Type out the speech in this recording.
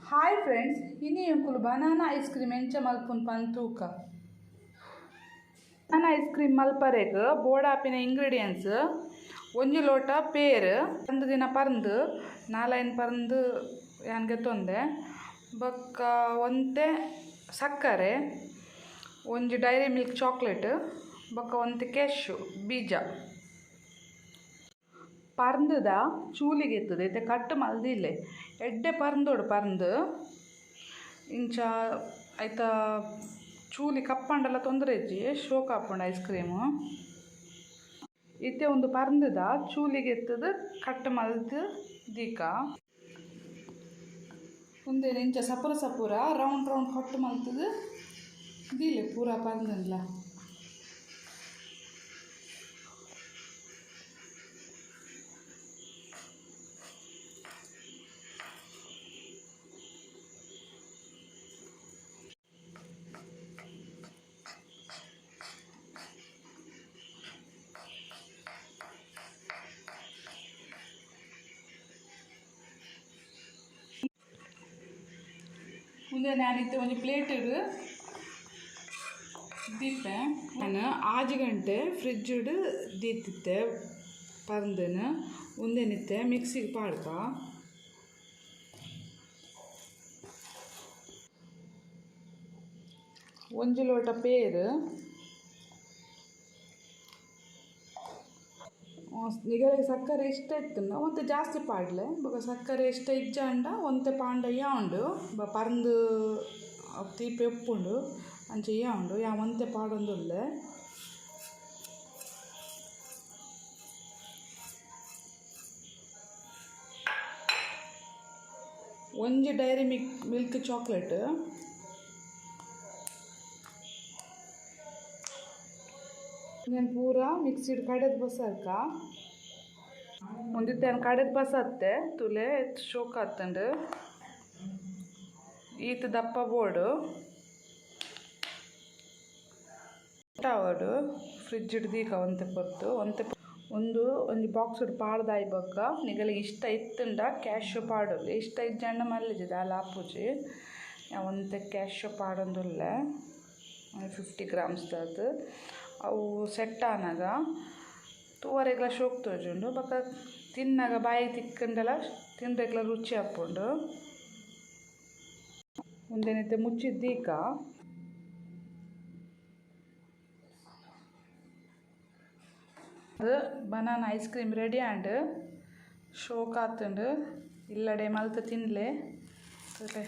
Hi friends, ಇನಿ ಎಂಕುಲು banana ice cream ಎಂಚ ಮಲ್ಪುನ್ ಪಂದ್ ತೂಕ. ಬನಾನಾ ಐಸ್ ಕ್ರೀಮ್ ಮಲ್ಪರೆಗ್ ಬೋಡಾಪಿನ ಇಂಗ್ರೀಡಿಯೆಂಟ್ಸ್: ಒಂಜಿ ಲೋಟ ಪೇರ್, ಒಂದು ದಿನ ಪರ್ಂದ್, ನಾಲೈನ್ ಪರ್ಂದ್ ಯಾನ್ ಗೆತೊಂದೆ, ಬೊಕ್ಕ ಒಂತೆ ಸಕ್ಕರೆ, ಒಂಜಿ ಡೈರಿ ಮಿಲ್ಕ್ ಚಾಕ್ಲೇಟ್, ಬೊಕ್ಕ ಒಂತೆ ಕ್ಯಾಶ್ಯೂ ಬೀಜ. ಪರ್ಂದ್ದ ಚೂಲಿ ಗೆತ್ತುದು ಇತ್ತೆ ಕಟ್ ಮಲ್ದಿಲ್ಲೆ. ಎಡ್ಡೆ ಪರ್ಂದೊಡು ಪರ್ಂದ್ ಇಂಚ ಐತ ಚೂಲಿ ಕಪ್ಪಂಡಲ ತೊಂದರೆ ಇಜ್ಜಿ, ಶೋಕು ಆಪುಂಡು ಐಸ್ ಕ್ರೀಮ್. ಇತ್ತೆ ಉಂದು ಪರ್ಂದ್ದ ಚೂಲಿ ಗೆತ್ತುದು ಕಟ್ ಮಲ್ತ್ ದೀಕ. ಉಂದೆನ್ ಇಂಚ ಸಪುರ ಸಪುರ ರೌಂಡ್ ರೌಂಡ್ ಕಟ್ ಮಲ್ತುದು ದೀಲೆ ಪೂರ ಪರ್ಂದ್ನ್ಲ. ಉಂದೆನ್ ಯಾನ್ ಇತ್ತೆ ಒಂಜಿ ಪ್ಲೇಟ್ ಡ್ ದೀಪೆ. ಯಾನ್ ಆಜಿ ಗಂಟೆ ಫ್ರಿಡ್ಜ್ ಡ್ ದೀತಿತ್ತೆ ಪರ್ಂದ್ನ್. ಉಂದೆನ್ ಇತ್ತೆ ಮಿಕ್ಸಿಗ್ ಪಾಡ್ಕ. ಒಂಜಿ ಲೋಟ ಪೇರ್. ನಿಗಲೆಗ್ ಸಕ್ಕರೆ ಇಷ್ಟ ಇತ್ತುಂಡ ಒಂತೆ ಜಾಸ್ತಿ ಪಾಡ್ಲೆ, ಬೊಕ ಸಕ್ಕರೆ ಇಷ್ಟ ಇಜ್ಜಾಂಡ ಒಂತೆ ಪಾಂಡ ಯಾವುಂಡು. ಪರ್ಂದ್ ತೀಪೆ ಉಪ್ಪುಂಡು, ಅಂಚ ಯಾವುಂಡು. ಯಾನ್ ಒಂತೆ ಪಾಡೊಂದುಲ್ಲೆ. ಒಂಜಿ ಡೈರಿ ಮಿಲ್ಕ್ ಚಾಕ್ಲೇಟ್. ಉಂದೆನ್ ಪೂರ ಮಿಕ್ಸಿಡ್ ಕಡೆದ್ ಬಸರ್ಕ. ಉಂದಿತ್ತೆ ಯಾನ್ ಕಡೆದ್ ಬಸತ್ತೆ ತೂಲೆ ಏತ್ ಶೋಕು ಆತುಂಡು. ಈತ್ ದಪ್ಪ ಬೋಡು ಆವೊಡು. ಫ್ರಿಡ್ಜ್ ಡ್ ದೀಕ ಒಂತೆ ಪೊರ್ತು. ಒಂತೆ ಉಂದು ಒಂಜಿ ಬಾಕ್ಸ್ ಡ್ ಪಾಡ್ದಾಯಿ ಬೊಕ್ಕ ನಿಗಲೆಗ್ ಇಷ್ಟ ಇತ್ತುಂಡ ಕ್ಯಾಶ್ಯೂ ಪಾಡೊಲಿ, ಇಷ್ಟ ಇಜ್ಜಾಂಡ ಮಲ್ಲಿಜಿ ದಾಲ ಆಪುಜಿ. ಯಾನ್ ಒಂತೆ ಕ್ಯಾಶ್ಯೂ ಪಾಡೊಂದುಲ್ಲೆ, 50 ಗ್ರಾಮ್ಸ್ ದಾತ್. ಅವು ಸೆಟ್ ಆನಗ ತೂವರೆಗ್ಲ ಶೋಕು ತೋಜುಂಡು, ಬೊಕ ತಿನ್ನಗ ಬಾಯಿ ತಿಕ್ಕುಂಡಲ ತಿಂದೆಗ್ಲ ರುಚಿ ಆಪುಂಡು. ಉಂದೆನ್ ಇತ್ತೆ ಮುಚ್ಚಿದ್ ದೀಕ. ಬನಾನ ಐಸ್ ಕ್ರೀಮ್ ರೆಡಿ ಆಂಡ್, ಶೋಕು ಆತುಂಡು. ಇಲ್ಲಡೆ ಮಲ್ತ್ ತಿನ್ಲೆ. ತೂಲೆ.